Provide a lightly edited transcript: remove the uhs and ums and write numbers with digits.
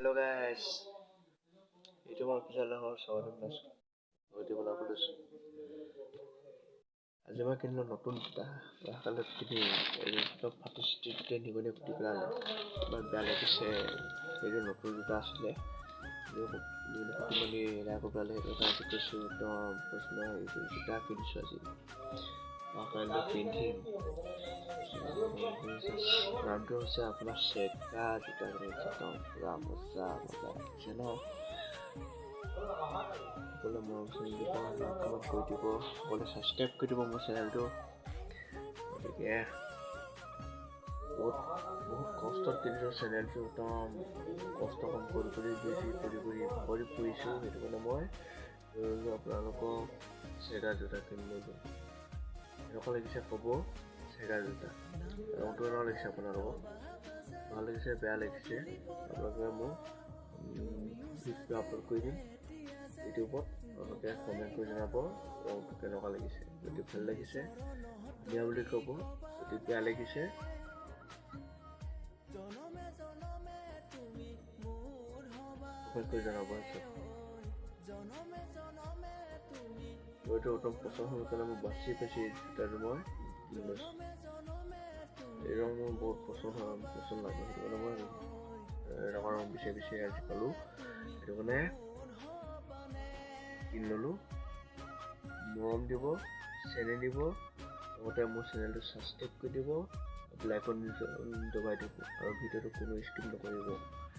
Hello' গাইছ, এইটো মই অফিচাৰ স্বাগতম জনাইছোঁ। ভিডিঅ' বনাব লৈছোঁ। আজি মই কিনিলোঁ নতুন জোতা। অহাকালি কিনি এই ফাটি চিটি নিগনি কুটি পেলালে, ইমান বেয়া লাগিছে। এইটো নতুন জোতা আছিলে, নিগনি কুটি মেলি এদাই কৰি পেলালে। সেইটো কাৰণে আজি কৈছোঁ, একদম কৈছোঁ নহয়, এইটো জোতা কিনিছোঁ আজি, অহাকালিলৈ পিন্ধিম। নামটো হৈছে আপোনাৰ চেগা জোতা কিনিছোঁ, একদম পূৰা মজা মজা লাগিছে ন? সকলোৱে মৰম চেনেহ দিব, লাইক কমেণ্ট কৰি দিব, সকলোৱে ছাবস্ক্ৰাইব কৰি দিব মোৰ চেনেলটো। গতিকে বহুত বহুত কষ্টত কিনিছোঁ চেনেলটো, একদম কষ্ট কম কৰি কৰি বেছি কৰি কৰি কৰি ফুৰিছোঁ। সেইটো কাৰণে মই আপোনালোকক চেগা জোতা কিনি ল'লোঁ। কেনেকুৱা লাগিছে ক'ব। চেগা জোতা ৰংটো কেনেকুৱা লাগিছে আপোনালোকক? ভাল লাগিছে, বেয়া লাগিছে, আপোনালোকে মোক ভিডিঅ' আপলোড কৰি দিম ইউটিউবত। আপোনালোকে কমেণ্ট কৰি জনাব ৰংটো কেনেকুৱা লাগিছে। যদি ভাল লাগিছে ধুনীয়া বুলি ক'ব, যদি বেয়া লাগিছে কমেণ্ট কৰি জনাব। মইতো একদম পচন্দ হ'ল কাৰণে মই বাচি বাচি জোতাটো মই কিনি লৈছোঁ। এই ৰং মোৰ বহুত পচন্দ হয়, পচন্দ লাগে। সেইটো কাৰণে মই এনেকুৱা ৰং বিচাৰি বিচাৰি আজি পালোঁ, সেইটো কাৰণে কিনি ল'লোঁ। মৰম দিব, চেনেহ দিব, লগতে মোৰ চেনেলটো ছাবস্ক্ৰাইব কৰি দিব, বেল আইকন দবাই দিব আৰু ভিডিঅ'টো কোনো স্কিপ নকৰিব।